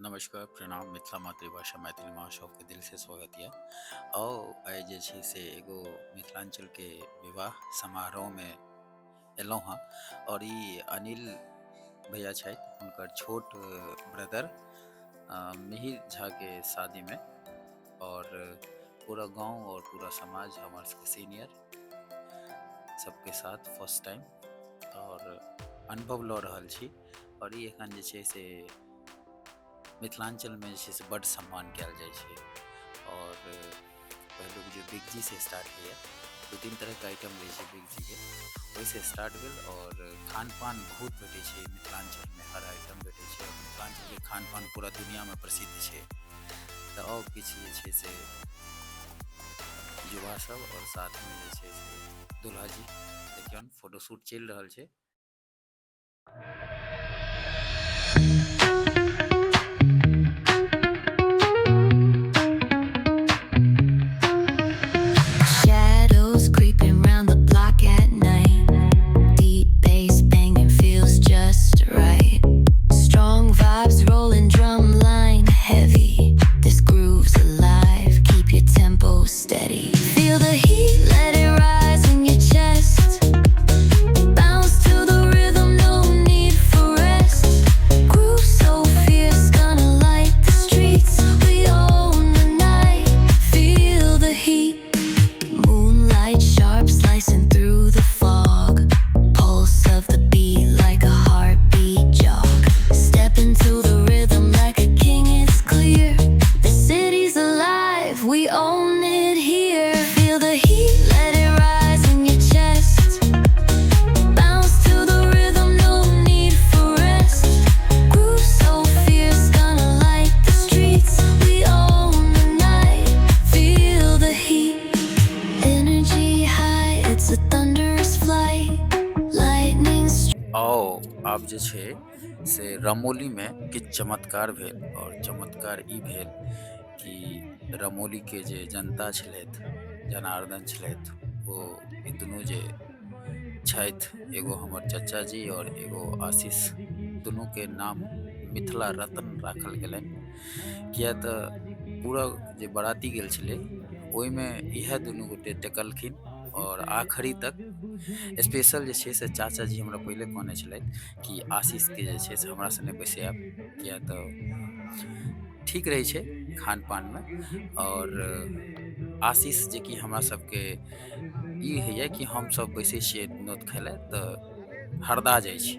नमस्कार, प्रणाम। मिथिला मातृभाषा मैथिली माँ सबके दिल से स्वागत यऽ। आउ आइ जे छै से एगो मिथिलाञ्चलके विवाह समारोहमे एलहुँ हँ और ई अनिल भैया छथि, हुनकर छोट ब्रदर मिहिर झाके शादीमे, और पूरा गाँव और पूरा समाज हमर सबके सीनियर सबके साथ फर्स्ट टाइम और अनुभव लऽ रहल छी। और ई एखन जे छै से मिथिलाञ्चलमे जे छै से बड्ड सम्मान कयल जाइ छै। और पहिलुक जे बिगजीसँ स्टार्ट होइए, दू तीन तरहके आइटम रहै छै बिगजीके, ओहिसँ स्टार्ट भेल। और खान पान बहुत भेटै छै मिथिलाञ्चलमे, हर आइटम भेटै छै और मिथिलाञ्चलके खान पान पूरा दुनिआँमे प्रसिद्ध छै। तऽ आउ किछु जे छै से युवा सब और साथमे जे छै से दुल्हा जी, देखियौन फोटोशूट चलि रहल छै। Shadows creeping round the block at night. Deep bass banging feels just right. Strong vibes rolling, drum line heavy. This groove's alive, keep your tempo steady. Feel the heat, let it rise in your chest. Bounce to the rhythm, no need for rest. Groove so fierce, gonna light the streets. We own the night, feel the heat. Moonlight sharp, slicing through the fog. Pulse of the beat like a heartbeat jog. Step into the rhythm like a king, it's clear. The city's alive, we own it here. Feel the heat, let it rise in your chest. Bounce to the rhythm, no need for rest. Groove so fierce, gonna light the streets. We own the night, feel the heat. Energy high, it's a thunderous flight. Lightning आउ आब जे छै से रमौलीमे किछु चमत्कार भेल, और चमत्कार ई भेल कि रमौलीके जे जनता छलथि, जनार्दन छलथि, ओ ई दुनू जे छथि, एगो हमर चचा जी और एगो आशीष, दुनूके नाम मिथिला रत्न राखल गेलनि। किया तऽ पूरा जे बराती गेल छलै ओहिमे इएह दुनू गोटे टेकलखिन और आखिरी तक स्पेशल जे छै से चाचा जी हमरा पहिले कहने छलथि कि आशीषके जे छै से हमरा सङ्गे बैसायब, किया तऽ ठीक रहै छै खान पानमे। और आशीष जे कि हमरा सबके ई होइए कि हमसब बैसै छियै नोत खाइ लए तऽ हरदा जाइ छी,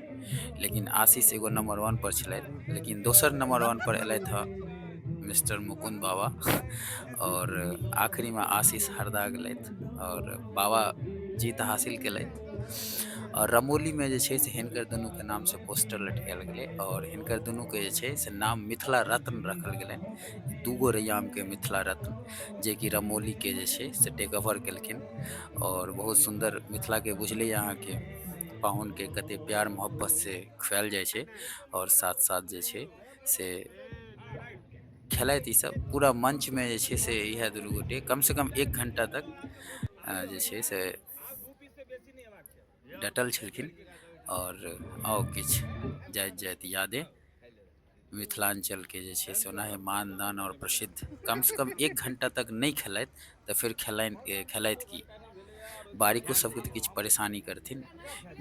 लेकिन आशीष एगो नंबर 1 पर छलथि, लेकिन दोसर नंबर 1 पर एलथि हँ मिस्टर मुकुंद बाबा, और आखिरी में आशीष हरदा गेलथि और बाबा जीत हासिल केलथि। और रमौली में जे छै से हिनकर दुनूके नाम से पोस्टर लटकायल गेलै और हिनकर दुनूके जे छै से नाम मिथिला रत्न रखल गेलनि, दूगो रैयामके मिथिला रत्न, जे कि रमौलीके जे छै से टेक ओवर केलखिन। और बहुत सुन्दर मिथिलाके बुझलियै अहाँके पाहुनके कते प्यार मोहब्बत से खुआयल जाइ छै, और साथ साथ जे छै से खेलैत ई सब पूरा मंचमे जे छै से इएह दुनू गोटे कम से कम 1 घंटा तक जे छै से डटल छलखिन। और आउ किछु जाइत जाइत यादे मिथिलाञ्चलके जे छै से ओनाहे मानदान और प्रसिद्ध, कम से कम 1 घंटा तक नहि खेलथि तऽ फेर खेलथि की, बारिको सबके तऽ किछु परेशानी करथिन,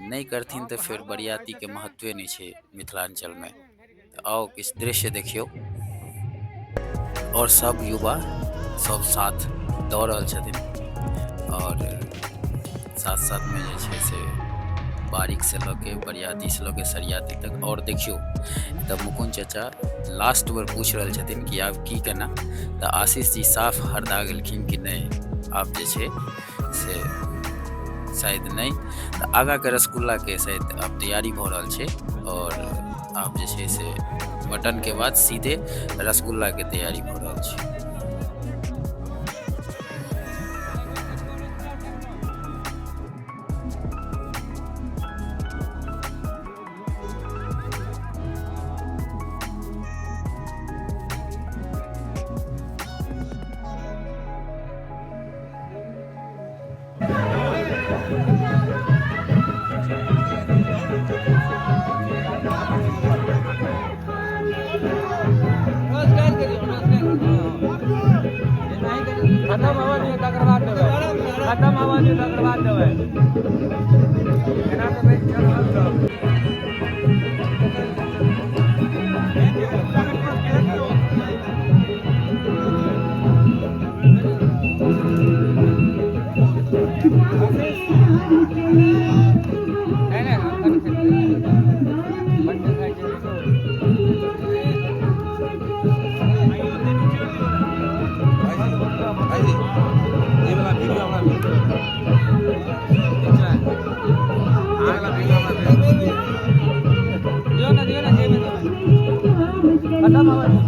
नहि करथिन तऽ फेर बरियातीके महत्वे नहि छै मिथिलाञ्चलमे। तऽ आउ किछु दृश्य देखियौ। और सब युवा सब साथ दऽ रहल छथिन और साथ साथमे जे छै से बारिक से लऽ के बरियाती से लऽ के सरियाती तक। और देखियौ तऽ मुकुंद चचा लास्ट बेर पूछि रहल छथिन कि आब की केना, तऽ आशीष जी साफ हरदा गेलखिन कि नहि आब जे छै से शायद नहि, तऽ आगाँके रसगुल्लाके शायद आब तैयारी भऽ रहल छै और आब जे छै से मटनके बाद सीधे रसगुल्लाके तैयारी भऽ रहल छै। खत्म हवा दियौ तकर बाद देबै, खत्म हवा दियौ तकर बाद देबै। एना तऽ भाइ चल। नहि नहि, हम कनि बड्ड खाइ छै। भाईजी, ये वाला वीडियो हमरा भेज दियौ। ठीक छै, ये वाला वीडियो हमरा भेज दियौ। दियौ ने, दियौ ने, जेबे देबै, खत्म हवा दियौ।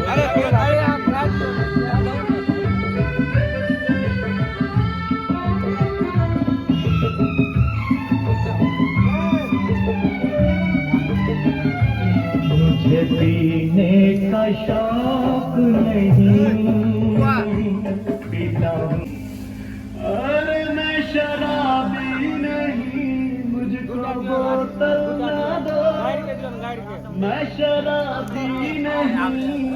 अरे अरे, आप रात दियौ। मुझे पीने का शौक नहीं, पीता हूँ। अरे मैं शराबी नहीं, मुझको बोतल ना दो। गाड़ि के दियौ ने, गाड़ि के। मैं शराबी नहीं।